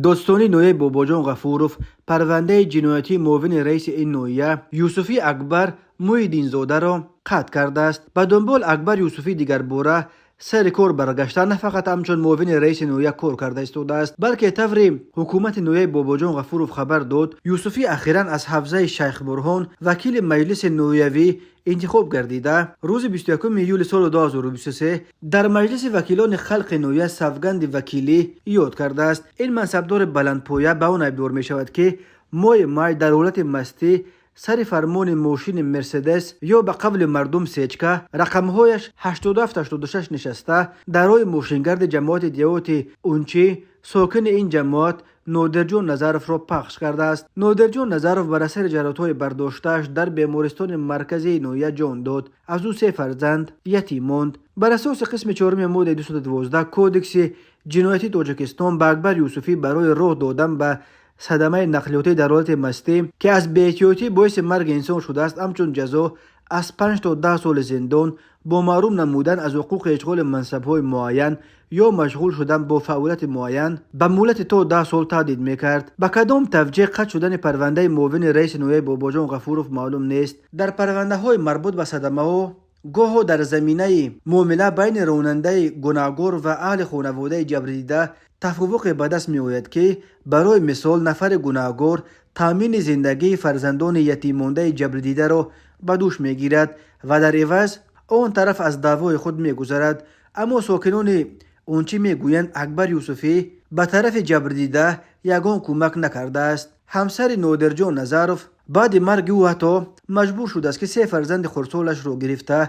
Додситонии ноҳияи Бобоҷон Ғафуров парвандаи ҷиноятии муовини раиси ин ноҳия Юсуфӣ Акбар Муҳиддинзодаро қатъ кардааст. Ба дунбол Акбар Юсуфӣ дигарбора сари кор баргашта, на фақат ҳамчун муовини раиси ноҳия кор карда истодааст, балки тавре ҳукумати ноҳияи Бобоҷон Ғафуров хабар дод, Юсуфӣ ахиран аз ҳавзаи Шайхбурҳон вакили маҷлиси ноҳиявӣ интихоб гардида, рӯзи 21 июли соли 2023 дар Маҷлиси вакилони халқи ноҳия савганди вакилӣ ёд кардааст. Ин мансабдори баландпоя ба он айбдор мешавад, ки моҳи май дар ҳолати мастӣ сари фармони мошини Мерседес ё ба қавли мардум сечка рақамҳояш 8786 нишаста, дар роҳи мошингарди ҷамоати деҳоти Унчӣ сокини ин ҷамоат Нодирҷон Назаровро пахш кардааст. Нодирҷон Назаров бар асари ҷароҳатҳои бардоштааш дар бемористони марказии ноҳия ҷон дод. Аз ӯ се фарзанд ятим монд. Бар асоси қисми чоруми моддаи 212 Кодекси ҷиноятии Тоҷикистон ба Акбар Юсуфӣ барои роҳ додан ба садамаи нақлиётӣ дар ҳолати мастӣ, ки аз беэҳтиётӣ боиси марги инсон шудааст, ҳамчун ҷазо аз 5 то 10 соли зиндон бо маҳрум намудан аз ҳуқуқи ишғоли мансабҳои муайян ё машғул шудан бо фаъолияти муайян ба муҳлати то 10 сол таҳдид мекард. Ба кадом тавҷеҳ қатъ шудани парвандаи муовини раиси ноҳияи Бобоҷон Ғафуров маълум нест. Дар парвандаҳои марбут ба садамаҳо гоҳо дар заминаи муомила байни ронандаи гунаҳгор ва аҳли хонаводаи ҷабрдида тафовуқе ба даст меояд, ки барои мисол нафари гунаҳгор таъмини зиндагии фарзандони ятиммондаи ҷабрдидаро ба дӯш мегирад ва дар иваз он тараф аз даъвои худ мегузарад. Аммо сокинони Унчӣ мегӯянд, Акбар Юсуфӣ ба тарафи ҷабрдида ягон кӯмак накардааст. Ҳамсари Нодирҷон Назаров баъди марги ӯ ҳатто маҷбур шудааст, ки се фарзанди хурдсолашро гирифта,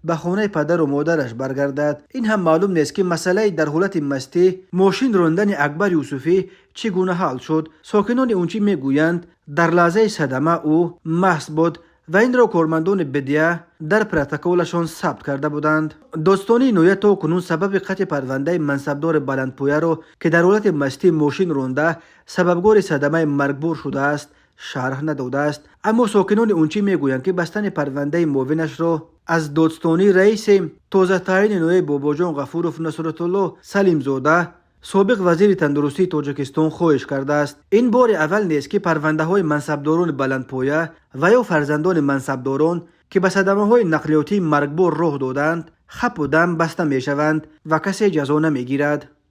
ба хонаи падару модараш баргардад. Ин ҳам маълум нест, ки масъалаи дар ҳолати мастӣ мошин рондани Акбар Юсуфӣ чӣ гуна ҳал шуд. Сокинони Унчӣ мегӯянд, дар лаҳзаи садама ӯ маст буд ва инро кормандони БДА дар протоколашон сабт карда буданд. Додситонии ноҳия то кунун сабаби қатъи парвандаи мансабдори баландпояро, ки дар ҳолати мастӣ мошин ронда, сабабгори садамаи маргбор шудааст, шарҳ надодааст. Аммо сокинони Унчӣ мегӯянд, ки бастани парвандаи муовинашро аз додситонӣ раиси тозатаъйини ноҳияи Бобоҷон Ғафуров Насратулло Салимзода, собиқ вазири тандурустии Тоҷикистон, хоҳиш кардааст. Ин бори аввал нест, ки парвандаҳои мансабдорони баландпоя ва ё фарзандони мансабдорон, ки ба садамаҳои нақлиётии маргбор роҳ додаанд, хапу дам баста мешаванд ва касе ҷазо намегирад.